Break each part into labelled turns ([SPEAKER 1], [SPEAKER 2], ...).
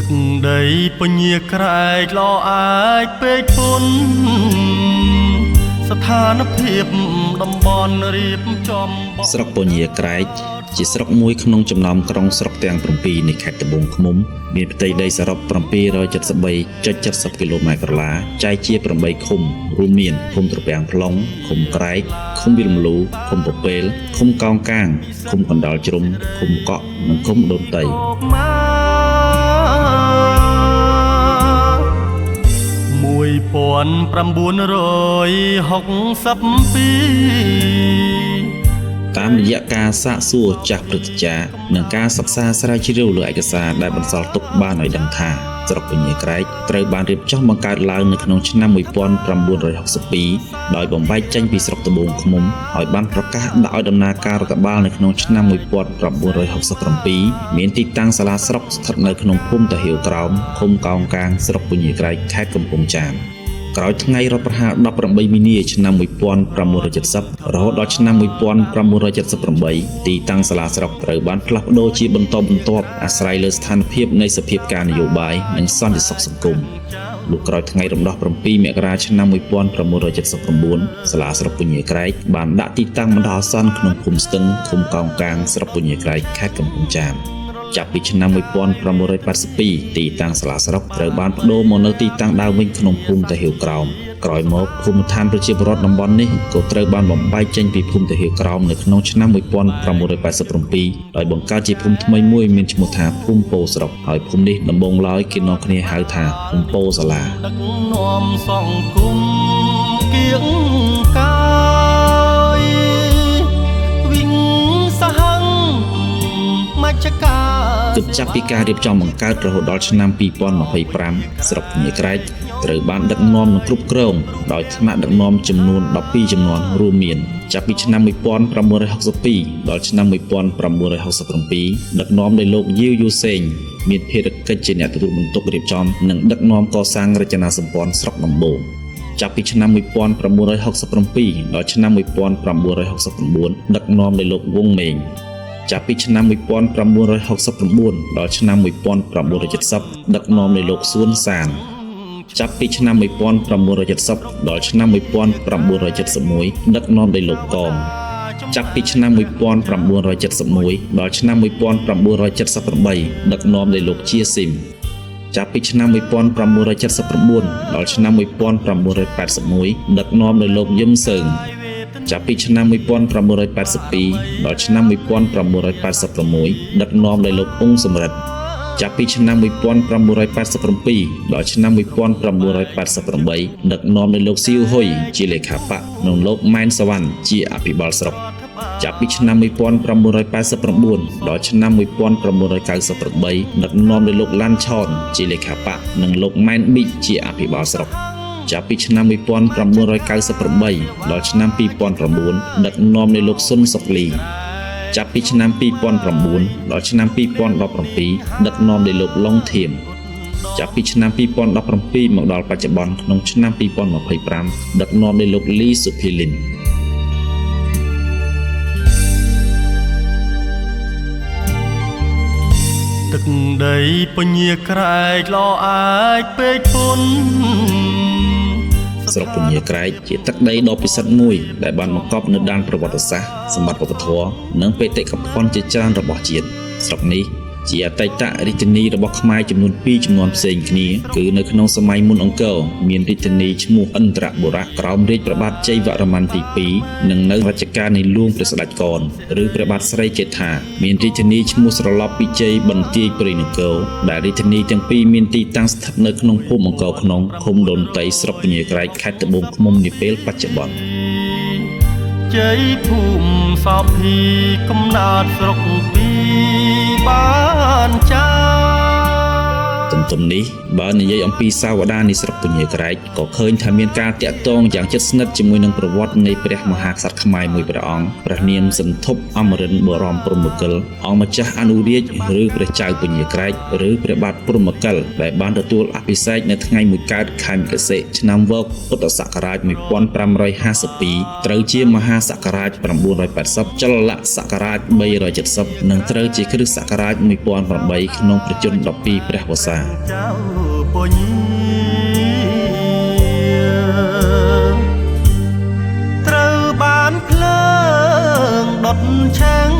[SPEAKER 1] ទឹកដីពញាក្រែកល្អឯកពេកពុនស្ថានភាពតំបន់រៀបចំ
[SPEAKER 2] ស្រុកពញាក្រែកជាស្រុកមួយក្នុងចំណោមក្រុងស្រុកទាំង7នៃខេត្តត្បូងឃ្មុំមានផ្ទៃដីសរុប773.70គីឡូម៉ែត្រក្រឡាចែកជា8ឃុំរួមមានឃុំត្រពាំងផ្លុងឃុំក្រែកឃុំវិលមលូឃុំពពេលឃុំកោងកាងឃុំកណ្ដោលជ្រុំឃុំកក់និងឃុំដូនតី
[SPEAKER 1] 1962
[SPEAKER 2] តាមរយៈការសាកសួរចាស់ព្រឹទ្ធាចារ្យនិងការសិក្សាស្រាវជ្រាវលើឯកសារដែលបន្សល់ទុកបានឲ្យដឹងថាស្រុកពញាក្រែកត្រូវបានរៀបចំបង្កើតឡើងនៅក្នុងឆ្នាំ1962ដោយបំបែកចេញពីស្រុកត្បូងឃ្មុំហើយបានប្រកាសដាក់ឲ្យដំណើរការរដ្ឋបាលនៅក្នុងឆ្នាំ1967មានទីតាំងសាលាស្រុកស្ថិតនៅក្នុងភូមិតាហៀវក្រោមឃុំកោងកាងស្រុកពញាក្រែកខេត្តកំពង់ចាមក្រោយថ្ងៃរដ្ឋប្រហារ18មីនាឆ្នាំ1970រហូតដល់ឆ្នាំ1978ទីតាំងសាលាស្រុកត្រូវបានផ្លាស់ប្ដូរជាបន្តបន្ទាប់អាស្រ័យលើស្ថានភាពនៃសភាពការនយោបាយនិងសន្តិសុខសង្គមលុះក្រោយថ្ងៃរំដោះ7មករាឆ្នាំ1979សាលាស្រុកពញាក្រែកបានដាក់ទីតាំងបណ្ដោះអាសន្នក្នុងភូមិស្ទឹងឃុំកោងកាងស្រុកពញាក្រែកខេត្តកំពង់ចាមចាប់ពីឆ្នាំ1982ទីតាំងសាលាស្រុកត្រូវបានប្ដូរមកនៅទីតាំងដើមវិញក្នុងភូមិតាហៀវក្រោមក្រោយមកភូមិឋានប្រជាពលរដ្ឋតំបន់នេះក៏ត្រូវបានបំបែកចេញពីភូមិតាហៀវក្រោមនៅក្នុងឆ្នាំ1987ដោយបង្កើតជាភូមិថ្មីមួយមានឈ្មោះថាភូមិពោស្រុកហើយភូមិនេះដំបូងឡើយគេនាំគ្នាហៅថាភូមិពោសាលា
[SPEAKER 1] ដឹកនាំសង្គមគៀងកាយវិញសហមជ្ឈការ
[SPEAKER 2] គិតចាប់ពីការរៀបចំបង្កើតរហូតដល់ឆ្នាំ2025ស្រុកពញាក្រែកត្រូវបានដឹកនាំនិងគ្រប់គ្រងដោយថ្នាក់ដឹកនាំចំនួន12ចំនួនរួមមានចាប់ពីឆ្នាំ1962ដល់ឆ្នាំ1967ដឹកនាំដោយលោកយាវយូសេងមានភារកិច្ចជាអ្នកទទួលបន្ទុករៀបចំនិងដឹកនាំកសាងរចនាសម្ព័ន្ធស្រុកដំបូងចាប់ពីឆ្នាំ1967ដល់ឆ្នាំ1969ដឹកនាំដោយលោកវងមេងចាប់ពីឆ្នាំ1969ដល់ឆ្នាំ1970ដឹកនាំដោយលោកសួនសានចាប់ពីឆ្នាំ1970ដល់ឆ្នាំ1971ដឹកនាំដោយលោកកងចាប់ពីឆ្នាំ1971ដល់ឆ្នាំ1978ដឹកនាំដោយលោកជាស៊ីមចាប់ពីឆ្នាំ1979ដល់ឆ្នាំ1981ដឹកនាំដោយលោកយឹមសើងចាប់ពីឆ្នាំ1982ដល់ឆ្នាំ1986ដឹកនាំដោយលោកអ៊ុងសំរិទ្ធចាប់ពីឆ្នាំ1987ដល់ឆ្នាំ1988ដឹកនាំដោយលោកស៊ីវហ៊ុយជាលេខាបកនិងលោកម៉ែនសវណ្ណជាអភិបាលស្រុកចាប់ពីឆ្នាំ1989ដល់ឆ្នាំ1998ដឹកនាំដោយលោកឡាន់ឆនជាលេខាបកនិងលោកម៉ែនប៊ិចជាអភិបាលស្រុកចាប់ពីឆ្នាំ1998ដល់ឆ្នាំ2009ដឹកនាំដោយលោកសុនសុកលីចាប់ពីឆ្នាំ2009ដល់ឆ្នាំ2017ដឹកនាំដោយលោកឡុងធៀមចាប់ពីឆ្នាំ2017មកដល់បច្ចុប្បន្នក្នុងឆ្នាំ2025ដឹកនាំដោយលោកលីសុភីលីន
[SPEAKER 1] ទឹកដីពញាក្រែកល្អឯកពេកពុន
[SPEAKER 2] ស្រុកពញាក្រែកជាទឹកដីដ៏ពិសិដ្ឋមួយដែលបានបង្កប់នូវដានប្រវត្តិសាស្ត្រសម្បត្តិវប្បធម៌និងបេតិកភណ្ឌជាច្រើនរបស់ជាតិស្រុកនេះជាអតីតរាជធានីរបស់ខ្មែរចំនួន2ចំនួនផ្សេងគ្នាគឺនៅក្នុងសម័យមុនអង្គរមានរាជធានីឈ្មោះឥន្ទ្របុរៈក្រោមរាជព្រះបាទជ័យវរ្ម័នទី2និងនៅរជ្ជកាលនៃហ្លួងព្រះស្ដេចកនឬព្រះបាទស្រីជេដ្ឋាមានរាជធានីឈ្មោះស្រឡប់ពិជ័យបន្ទាយព្រៃនគរដែលរាជធានីទាំងពីរមានទីតាំងស្ថិតនៅក្នុងភូមិអង្គរក្នុងឃុំដូនតីស្រុកពញាក្រែកខេត្តត្បូងឃ្មុំនាពេលបច្ចុប្បន្ន
[SPEAKER 1] ជ័យភូមិសោភីកំណើតស្រុកពីបានចា
[SPEAKER 2] ទន្ ន្ទឹមនេះបើនិយាយអំពីសាវតានៃស្រុកពញាក្រែកក៏ឃើញថាមានការតាក់ទងយ៉ាងជិតស្និទ្ធជាមួយនឹងប្រវត្តិនៃព្រះមហាក្សត្រខ្មែរមួយព្រះអង្គព្រះនាមសន្ធប់អមរិន្ទ្របរមព្រហ្មកិលអង្គម្ចាស់អនុរាជឬព្រះចៅពញាក្រែកឬព្រះបាទព្រហ្មកិលដែលបានទទួលអភិសេកនៅថ្ងៃមួយកើតខែមកសិឆ្នាំវកពុទ្ធសករាជ1552ត្រូវជាមហាសករាជ980ចលសករាជ370និងត្រូវជាគ្រិស្តសករាជ1008ក្នុងព្រះជន្ម12ព្រះវស្សា
[SPEAKER 1] ចៅពញាត្រូវបានភ្លើងដុតឆេង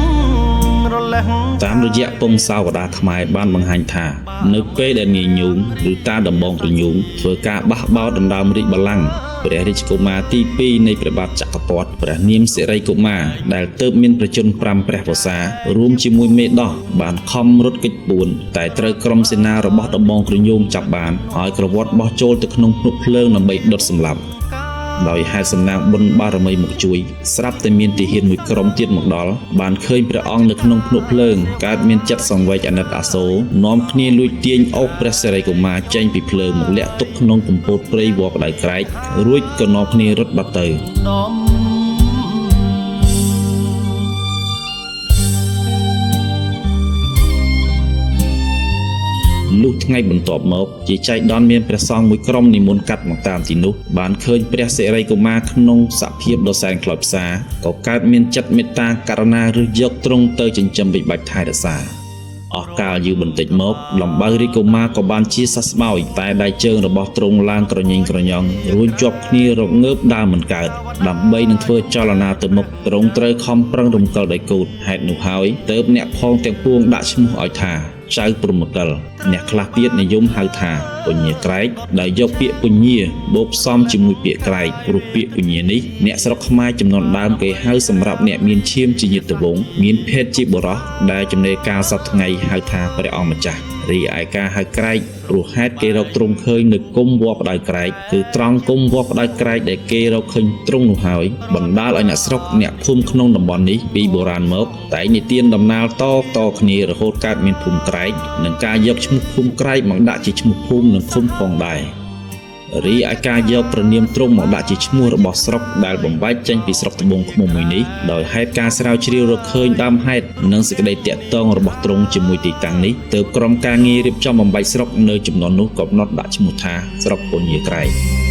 [SPEAKER 1] រលេះ
[SPEAKER 2] តាមរយៈពងសាវតាខ្មែរបានបង្ហាញថានៅពេលដែលនាយញូងឬតាដំបងក្រញូងធ្វើការបះបោរដណ្ដើមរាជបល្ល័ង្កព្រះរាជកុមារទី2នៃព្រះបាទចក្រពត្តិព្រះនាមសិរីកុមារដែលទើបមានព្រះជន្ម5ព្រះវស្សារួមជាមួយមេដោះបានខំរត់គេចពួនតែត្រូវក្រុមសេនារបស់ដំបងក្រញូងចាប់បានហើយក្រវត្តបោះចូលទៅក្នុងភ្នក់ភ្លើងដើម្បីដុតសម្លាប់ដោយហេតុសំណាងបុណ្យបារមីមកជួយស្រាប់តែមានទាហានមួយក្រុមទៀតមកដល់បានឃើញព្រះអង្គនៅក្នុងភ្នក់ភ្លើងកើតមានចិត្តសង្វេគអាណិតអាសូរនាំគ្នាលួចទាញអូសព្រះសិរីកុមារចេញពីភ្លើងមកលាក់ទុកក្នុងកំពតព្រៃវល្លិក្តៅក្រែករួចក៏នាំគ្នារត់បាត់ទៅ
[SPEAKER 1] ដំ
[SPEAKER 2] លុះថ្ងៃបន្ទាប់មកជាចៃដន្យមានព្រះសង្ឃមួយក្រុមនិមន្តកាត់មកតាមទីនោះបានឃើញព្រះសិរីកុមារក្នុងសភាពដ៏សែនខ្លោចផ្សាក៏កើតមានចិត្តមេត្តាករុណាឬយកទ្រង់ទៅចិញ្ចឹមបីបាច់ថែរក្សាអស់កាលយូរបន្តិចមកលំបៅរាជកុមារក៏បានជាសះស្បើយតែដៃជើងរបស់ទ្រង់ឡើងក្រញេងក្រញ៉ង់រួចជាប់គ្នារងើបដើមមិនកើតដើម្បីនឹងធ្វើចលនាទៅមុខទ្រង់ត្រូវខំប្រឹងរំកិលដោយគូទហេតុនោះហើយទើបអ្នកផងទាំងពួងដាក់ឈ្មោះឲ្យថាចៅព្រហ្មកិលអ្នកខ្លះទៀតនិយមហៅថាពញាក្រែកដោយយកពាក្យពញាបូកផ្សំជាមួយពាក្យក្រែកព្រោះពាក្យពញានេះអ្នកស្រុកខ្មែរចំនួនដើមគេហៅសម្រាប់អ្នកមានឈាមជាញាតិវង្សមានភេទជាបុរសដែលចំណេរកាលសប្តាហ៍ថ្ងៃហៅថាព្រះអង្គម្ចាស់រីឯការហៅក្រែកព្រោះហេតុគេរកទ្រង់ឃើញនៅគុំវត្តផ្ដៅក្រែកគឺត្រង់គុំវត្តផ្ដៅក្រែកដែលគេរកឃើញទ្រង់នោះហើយបណ្ដាលឲ្យអ្នកស្រុកអ្នកភូមិក្នុងតំបន់នេះពីបុរាណមកតែងនិទានដំណាលតតគ្នារហូតកើតមានភូមិក្រែកនិងការយកឈ្មោះភូមិក្រែកមកដាក់ជាឈ្មោះភូមិនិងឃុំផងដែររីឯការយកព្រះនាមទ្រង់មកដាក់ជាឈ្មោះរបស់ស្រុកដែលបំបែកចេញពីស្រុកត្បូងឃ្មុំមួយនេះដោយហេតុការស្រាវជ្រាវរកឃើញដើមហេតុនិងសេចក្តីតាក់ទងរបស់ទ្រង់ជាមួយទីតាំងនេះទើបក្រុមការងាររៀបចំបំបែកស្រុកនៅចំនួននោះកំណត់ដាក់ឈ្មោះថាស្រុកពញាក្រែក។